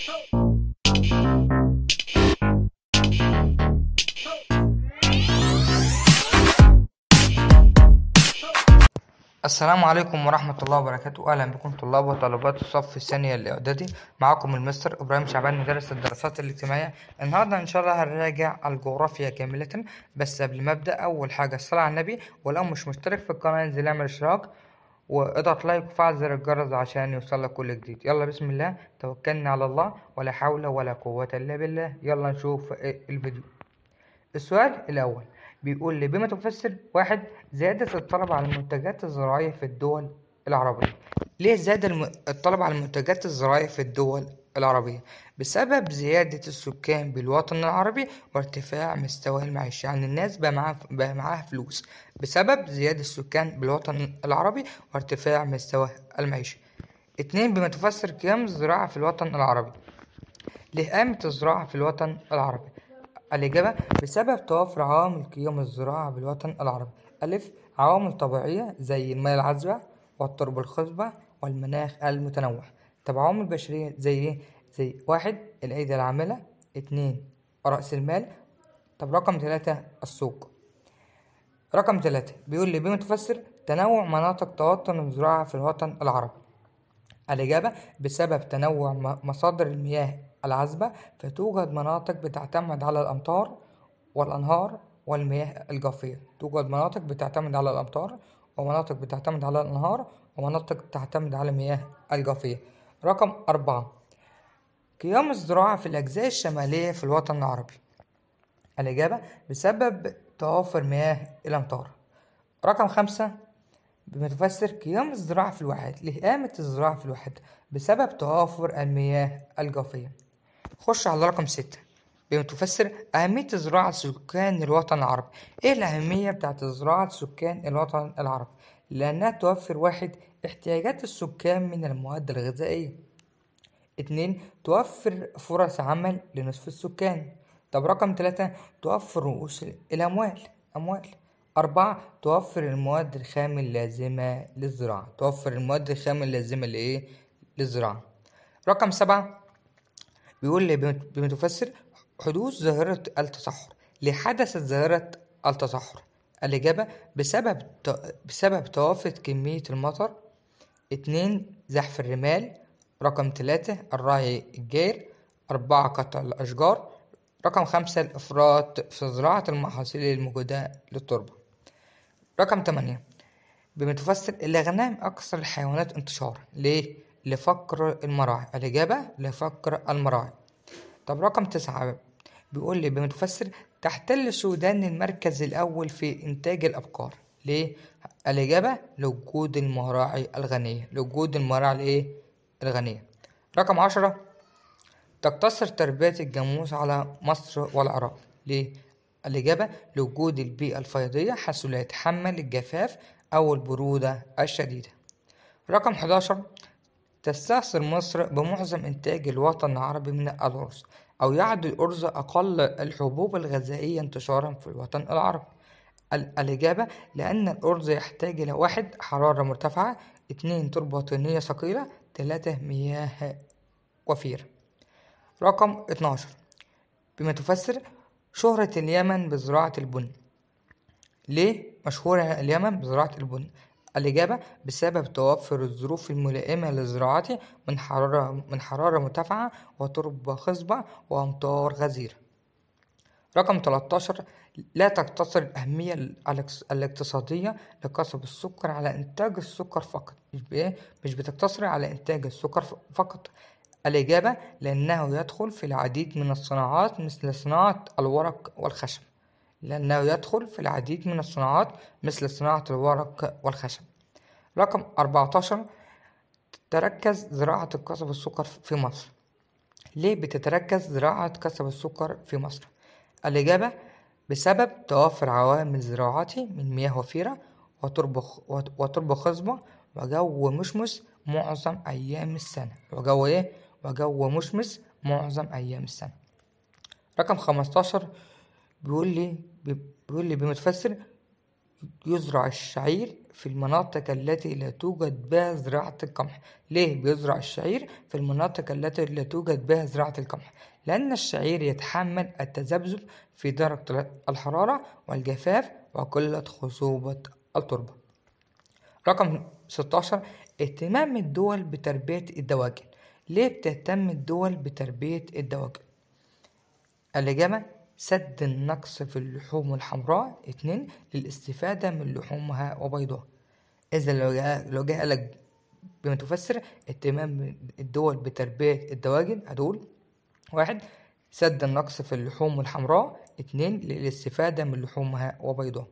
السلام عليكم ورحمة الله وبركاته. أهلا بكم طلاب وطالبات الصف الثاني الإعدادي، معكم المستر إبراهيم شعبان مدرس الدراسات الاجتماعية. النهاردة إن شاء الله هنراجع الجغرافيا كاملة، بس قبل ما أبدأ أول حاجة الصلاة على النبي، ولو مش مشترك في القناة انزل اعمل اشتراك واضغط لايك وفعل زر الجرس عشان يوصلك كل جديد. يلا بسم الله، توكلنا على الله ولا حول ولا قوة إلا بالله. يلا نشوف الفيديو. السؤال الأول بيقول لي بما تفسر واحد زيادة الطلب على المنتجات الزراعية في الدول العربية. ليه زاد الطلب على المنتجات الزراعية في الدول العربية؟ بسبب زيادة السكان بالوطن العربي وارتفاع مستوى المعيشة، يعني الناس بقى معاها فلوس بسبب زيادة السكان بالوطن العربي وارتفاع مستوى المعيشة. اتنين، بما تفسر قيام الزراعة في الوطن العربي. ليه قامت الزراعة في الوطن العربي؟ الإجابة بسبب توافر عوامل قيام الزراعة بالوطن العربي. ألف، عوامل طبيعية زي المياه العذبة والتربة الخصبة والمناخ المتنوع. طب عوامل بشرية زي إيه؟ زي واحد الأيدي العاملة، اتنين رأس المال، طب رقم تلاتة السوق. رقم تلاتة بيقول لي بما تفسر تنوع مناطق توطن الزراعة في الوطن العربي. الإجابة بسبب تنوع مصادر المياه العذبة، فتوجد مناطق بتعتمد على الأمطار والأنهار والمياه الجوفية. توجد مناطق بتعتمد على الأمطار ومناطق بتعتمد على الأنهار ومناطق تعتمد على المياه الجوفية. رقم أربعة، قيام الزراعة في الأجزاء الشمالية في الوطن العربي. الإجابة بسبب توافر مياه الأمطار. رقم خمسة، بما تفسر قيام الزراعة في الواحات. ليه قامت الزراعة في الواحات؟ بسبب توافر المياه الجوفية. خش على رقم ستة، بما تفسر أهمية الزراعة لسكان الوطن العربي. إيه الأهمية بتاعت الزراعة لسكان الوطن العربي؟ لأنها توفر واحد احتياجات السكان من المواد الغذائية، اتنين توفر فرص عمل لنصف السكان، طب رقم تلاتة توفر رؤوس الأموال أموال، أربعة توفر المواد الخام اللازمة للزراعة. توفر المواد الخام اللازمة لإيه؟ للزراعة. رقم سبعة بيقول لي بما تفسر حدوث ظاهرة التصحر. ليه حدثت ظاهرة التصحر؟ الإجابة بسبب توافر كمية المطر، اتنين زحف الرمال، رقم تلاتة الرعي الجير، أربعة قطع الأشجار، رقم خمسة الإفراط في زراعة المحاصيل المجهدة للتربة. رقم تمانية بما تفسر الأغنام أكثر الحيوانات انتشارا. ليه؟ لفقر المراعي. الإجابة لفقر المراعي. طب رقم تسعة بيقول لي بما تفسر تحتل السودان المركز الأول في إنتاج الأبقار. ليه؟ الإجابة لوجود المراعي الغنية. لوجود المراعي الإيه؟ الغنية. رقم 10 تقتصر تربية الجاموس على مصر والعراق. ليه؟ الإجابة لوجود البيئة الفيضية حيث لا يتحمل الجفاف أو البرودة الشديدة. رقم 11 تستأثر مصر بمعظم إنتاج الوطن العربي من الأرز، أو يعد الأرز أقل الحبوب الغذائية انتشارا في الوطن العربي. الإجابة لأن الأرز يحتاج إلى واحد حرارة مرتفعة، اتنين تربة طينية ثقيلة، تلاتة مياه وفيرة. رقم 12 بما تفسر شهرة اليمن بزراعة البن. ليه مشهورة اليمن بزراعة البن؟ الإجابة بسبب توفر الظروف الملائمة لزراعته من حرارة مرتفعة وتربة خصبة وأمطار غزيرة. رقم 13 لا تقتصر الأهمية الاقتصادية لقصب السكر على إنتاج السكر فقط. مش بتقتصر على إنتاج السكر فقط. الإجابة لأنه يدخل في العديد من الصناعات مثل صناعة الورق والخشب. لأنه يدخل في العديد من الصناعات مثل صناعة الورق والخشب. رقم 14 تركز زراعة قصب السكر في مصر. ليه بتتركز زراعة قصب السكر في مصر؟ الإجابة بسبب توافر عوامل زراعته من مياه وفيرة وتربة خصبة وجو مشمس معظم أيام السنة. وجو إيه؟ وجو مشمس معظم أيام السنة. رقم 15 بيقول لي بما تفسر يزرع الشعير في المناطق التي لا توجد بها زراعة القمح؟ ليه بيزرع الشعير في المناطق التي لا توجد بها زراعة القمح؟ لأن الشعير يتحمل التذبذب في درجة الحرارة والجفاف وقلة خصوبة التربة. رقم 16، اهتمام الدول بتربية الدواجن. ليه بتهتم الدول بتربية الدواجن؟ الإجابة سد النقص في اللحوم الحمراء. 2، للاستفادة من لحومها وبيضها. إذا لو جه قالك بما تفسر اهتمام الدول بتربية الدواجن، هتقول 1 سد النقص في اللحوم الحمراء، 2 للاستفادة من لحومها وبيضها.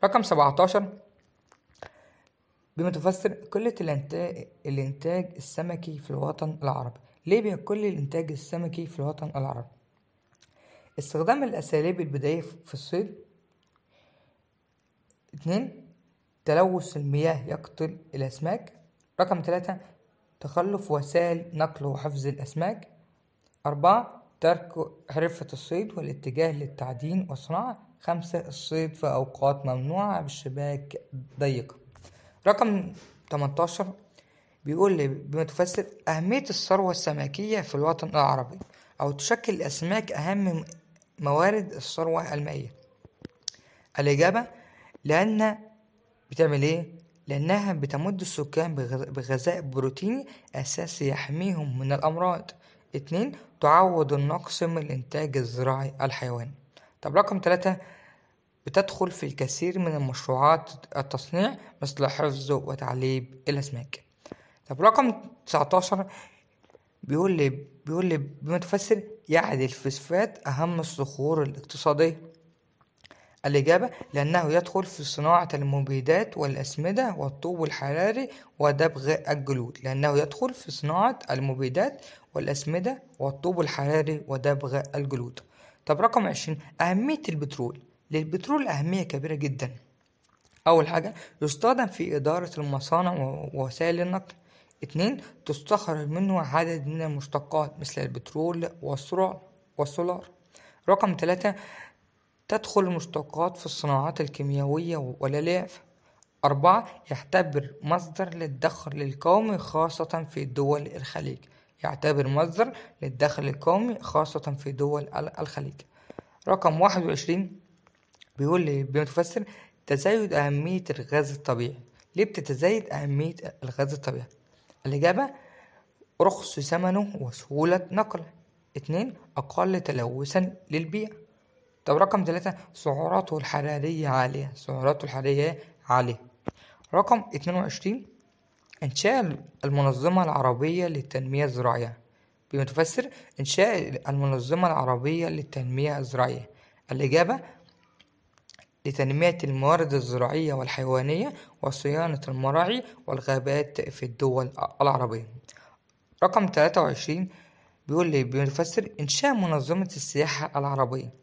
رقم 17، بما تفسر قلة الإنتاج السمكي في الوطن العربي. ليه بيقل الإنتاج السمكي في الوطن العربي؟ استخدام الأساليب البدائية في الصيد. 2 تلوث المياه يقتل الأسماك. رقم 3 تخلف وسائل نقل وحفظ الأسماك. 4 ترك حرفة الصيد والاتجاه للتعدين والصناعة. 5 الصيد في أوقات ممنوعة بالشباك ضيقة. رقم 18 بيقول لي بما تفسر أهمية الثروة السمكية في الوطن العربي، أو تشكل الأسماك أهم موارد الثروة المائية. الإجابة لأن بتعمل إيه؟ لأنها بتمد السكان بغذاء بروتيني أساسي يحميهم من الأمراض. 2 تعوض النقص من الإنتاج الزراعي الحيواني. طب رقم 3 بتدخل في الكثير من المشروعات التصنيع مثل حفظ وتعليب الأسماك. طب رقم 19 بيقول لي بما تفسر يعد الفوسفات أهم الصخور الاقتصادية. الإجابة لأنه يدخل في صناعة المبيدات والأسمدة والطوب الحراري ودبغ الجلود. لأنه يدخل في صناعة المبيدات والأسمدة والطوب الحراري ودبغ الجلود. طب رقم 20 أهمية البترول. للبترول أهمية كبيرة جدا. أول حاجة يستخدم في إدارة المصانع ووسائل النقل. 2 تستخرج منه عدد من المشتقات مثل البترول والسولار. رقم 3 تدخل المشتقات في الصناعات الكيميائية والألياف. 4 يعتبر مصدر للدخل القومي خاصة في دول الخليج. يعتبر مصدر للدخل القومي خاصة في دول الخليج. رقم 21 بيقول لي بما تفسر تزايد أهمية الغاز الطبيعي. ليه بتتزايد أهمية الغاز الطبيعي؟ الإجابة رخص ثمنه وسهولة نقله. 2 أقل تلوثا للبيئة. طب رقم 3 سعراته الحرارية عالية. سعراته الحرارية عالية. رقم 22 إنشاء المنظمة العربية للتنمية الزراعية. بما تفسر إنشاء المنظمة العربية للتنمية الزراعية. الإجابة لتنمية الموارد الزراعية والحيوانية وصيانة المراعي والغابات في الدول العربية. رقم 23 بيقول لي بما تفسر إنشاء منظمة السياحة العربية.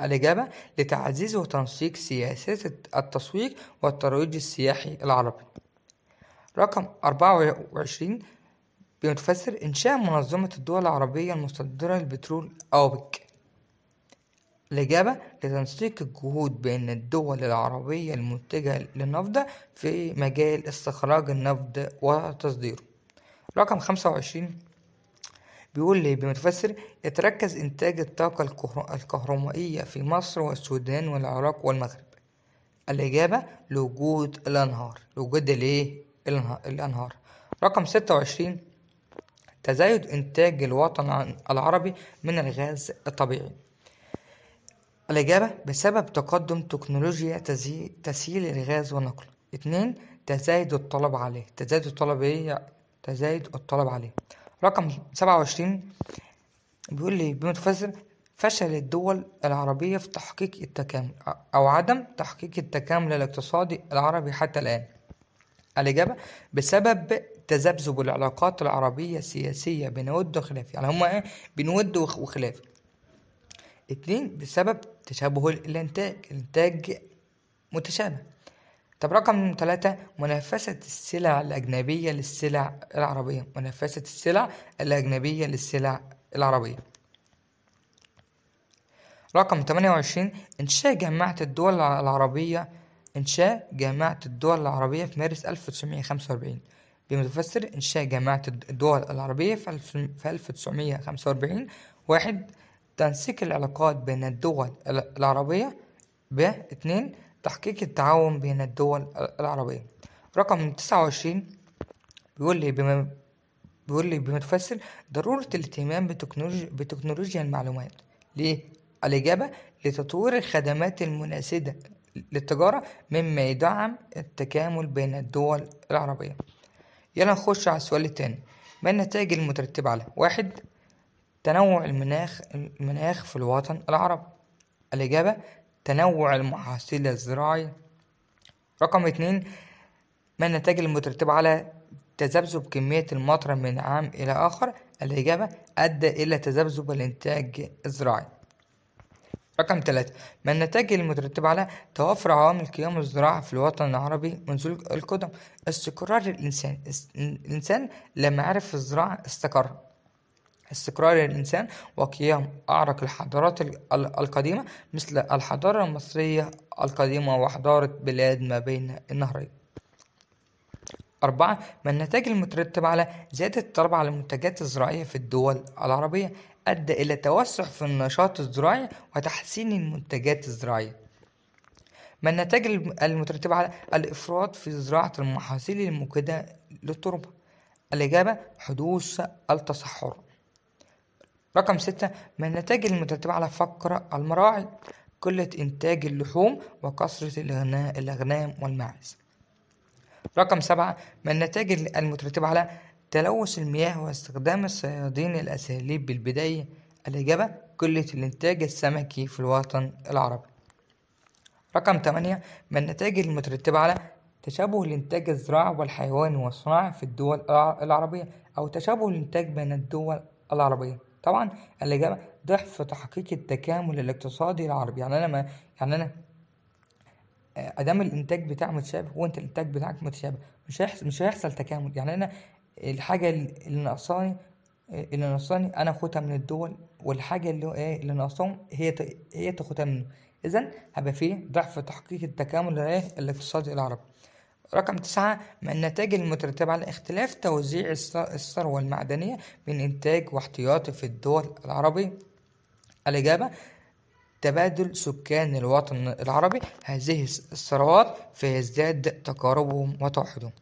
الإجابة لتعزيز وتنسيق سياسات التسويق والترويج السياحي العربي. رقم 24 بما تفسر إنشاء منظمة الدول العربية المصدرة للبترول أوبك. الإجابة لتنسيق الجهود بين الدول العربية المنتجة للنفط في مجال استخراج النفط وتصديره. رقم 25 بيقول لي بما تفسر يتركز إنتاج الطاقة الكهربائية في مصر والسودان والعراق والمغرب. الإجابة لوجود الأنهار. لوجود الإيه؟ الأنهار. رقم 26 تزايد إنتاج الوطن العربي من الغاز الطبيعي. الإجابة بسبب تقدم تكنولوجيا تسهيل الغاز ونقله. 2 تزايد الطلب عليه. تزايد الطلب إيه؟ تزايد الطلب عليه. رقم 27 بيقول لي بما تفسر فشل الدول العربية في تحقيق التكامل أو عدم تحقيق التكامل الاقتصادي العربي حتى الآن. الإجابة بسبب تذبذب العلاقات العربية السياسية بين ود وخلاف. يعني هما إيه؟ بين ود وخلاف. 2 بسبب تشابه الإنتاج، الإنتاج متشابه. طب رقم 3 منافسة السلع الأجنبية للسلع العربية. منافسة السلع الأجنبية للسلع العربية. رقم 28 إنشاء جامعة الدول العربية، إنشاء جامعة الدول العربية في مارس 1945. بما تفسر إنشاء جامعة الدول العربية في 1945. 1 تنسيق العلاقات بين الدول العربية. ب 2 تحقيق التعاون بين الدول العربية. رقم 29 بيقول لي بما تفسر ضرورة الاهتمام بتكنولوجيا المعلومات. ليه؟ الإجابة لتطوير الخدمات المناسبة للتجارة مما يدعم التكامل بين الدول العربية. يلا نخش على السؤال التاني. ما النتائج المترتبة على؟ 1 تنوع المناخ في الوطن العربي. الإجابة تنوع المحاصيل الزراعية. رقم 2 ما النتائج المترتبة على تذبذب كمية المطر من عام إلى آخر؟ الإجابة أدى إلى تذبذب الإنتاج الزراعي. رقم 3 ما النتائج المترتبة على توافر عوامل قيام الزراعة في الوطن العربي منذ القدم؟ استقرار الإنسان. الإنسان لما عرف الزراعة استقر. استقرار الإنسان وقيام أعرق الحضارات القديمة مثل الحضارة المصرية القديمة وحضارة بلاد ما بين النهرين. 4 ما النتائج المترتبة على زيادة الطلب على المنتجات الزراعية في الدول العربية؟ أدى إلى توسع في النشاط الزراعي وتحسين المنتجات الزراعية. ما النتائج المترتبة على الإفراط في زراعة المحاصيل المكدة للتربة؟ الإجابة حدوث التصحر. رقم 6 ما النتائج المترتبة على فقر المراعي؟ قلة إنتاج اللحوم وكثرة الأغنام والماعز. رقم 7 ما النتائج المترتبة على تلوث المياه واستخدام الصيادين الأساليب بالبداية؟ الإجابة قلة الإنتاج السمكي في الوطن العربي. رقم 8 ما النتائج المترتبة على تشابه الإنتاج الزراعي والحيواني والصناعي في الدول العربية أو تشابه الإنتاج بين الدول العربية؟ طبعا الإجابة ضعف تحقيق التكامل الاقتصادي العربي. يعني أنا أدام الإنتاج بتاعي متشابه وأنت الإنتاج بتاعك متشابه مش هيحصل تكامل. يعني أنا الحاجة اللي ناقصاني أنا أخدها من الدول، والحاجة اللي ناقصاهم هي تاخدها منه. إذن هيبقى فيه ضعف تحقيق التكامل الاقتصادي العربي. رقم 9 ما النتائج المترتبة على اختلاف توزيع الثروة المعدنية بين إنتاج واحتياطي في الدول العربية؟ الإجابة تبادل سكان الوطن العربي هذه الثروات فيزداد تقاربهم وتوحدهم.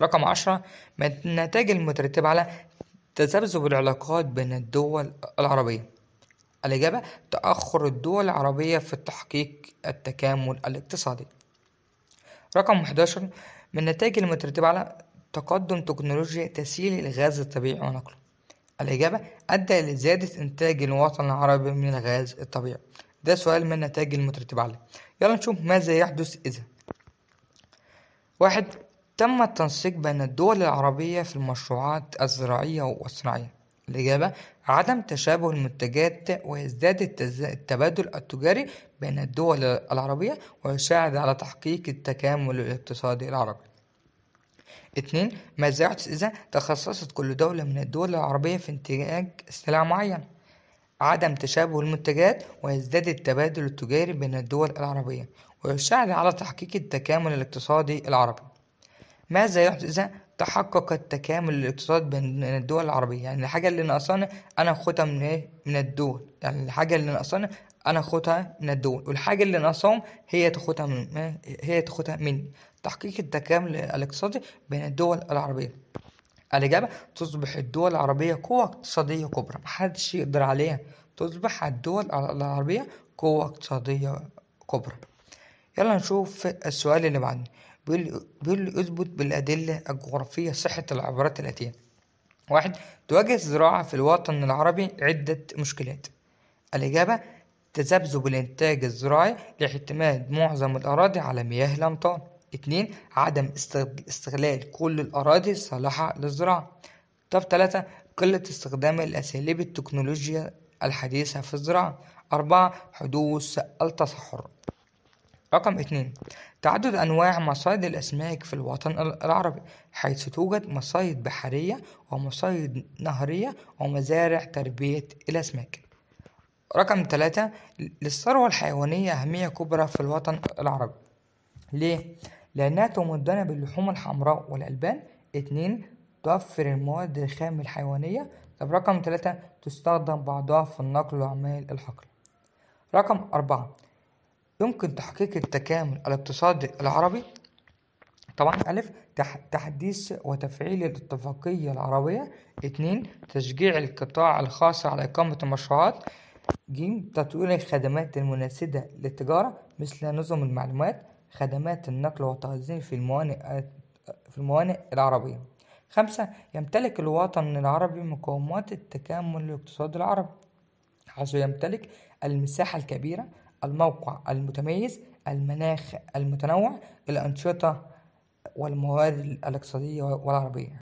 رقم 10 ما النتائج المترتبة على تذبذب العلاقات بين الدول العربية؟ الإجابة تأخر الدول العربية في تحقيق التكامل الاقتصادي. رقم 11 من النتائج المترتبة على تقدم تكنولوجيا تسييل الغاز الطبيعي ونقله؟ الإجابة أدى إلى زيادة إنتاج الوطن العربي من الغاز الطبيعي. ده سؤال من النتائج المترتبة عليه. يلا نشوف ماذا يحدث إذا. 1 تم التنسيق بين الدول العربية في المشروعات الزراعية والصناعية. الإجابة عدم تشابه المنتجات ويزداد التبادل التجاري بين الدول العربية ويساعد على تحقيق التكامل الاقتصادي العربي. 2 ماذا يحدث إذا تخصصت كل دولة من الدول العربية في إنتاج سلع معينة؟ عدم تشابه المنتجات ويزداد التبادل التجاري بين الدول العربية ويساعد على تحقيق التكامل الاقتصادي العربي. ماذا يحدث إذا تحقق التكامل الاقتصادي بين الدول العربية؟ يعني الحاجة اللي ناقصانا أنا أخدها من إيه؟ من الدول. يعني الحاجة اللي ناقصانا أنا أخدها من الدول، والحاجة اللي ناقصاهم هي تاخدها من هي تاخدها مني. تحقيق التكامل الاقتصادي بين الدول العربية. الإجابة تصبح الدول العربية قوة اقتصادية كبرى محدش يقدر عليها. تصبح الدول العربية قوة اقتصادية كبرى. يلا نشوف السؤال اللي بعده. بيقول لي اثبت بالأدلة الجغرافية صحة العبارات الآتية. 1 تواجه الزراعة في الوطن العربي عدة مشكلات. الإجابة تذبذب الإنتاج الزراعي لاعتماد معظم الأراضي على مياه الأمطار. 2 عدم استغلال كل الأراضي الصالحة للزراعة. طب 3 قلة استخدام الأساليب التكنولوجيا الحديثة في الزراعة. 4 حدوث التصحر. رقم 2 تعدد أنواع مصايد الأسماك في الوطن العربي، حيث توجد مصايد بحرية ومصايد نهرية ومزارع تربية الأسماك. رقم 3، للثروة الحيوانية أهمية كبرى في الوطن العربي. ليه؟ لأنها تمدنا باللحوم الحمراء والألبان. 2، توفر المواد الخام الحيوانية. طب رقم 3، تستخدم بعضها في النقل وأعمال الحقل. رقم 4، يمكن تحقيق التكامل الاقتصادي العربي. طبعا ألف، تحديث وتفعيل الاتفاقية العربية. 2، تشجيع القطاع الخاص على إقامة المشروعات. ج، تطوير الخدمات المناسبة للتجارة مثل نظم المعلومات، خدمات النقل والتخزين في الموانئ العربية. 5، يمتلك الوطن العربي مقومات التكامل الاقتصادي العربي، حيث يمتلك المساحة الكبيرة، الموقع المتميز، المناخ المتنوع، الأنشطة والموارد الاقتصادية والعربية.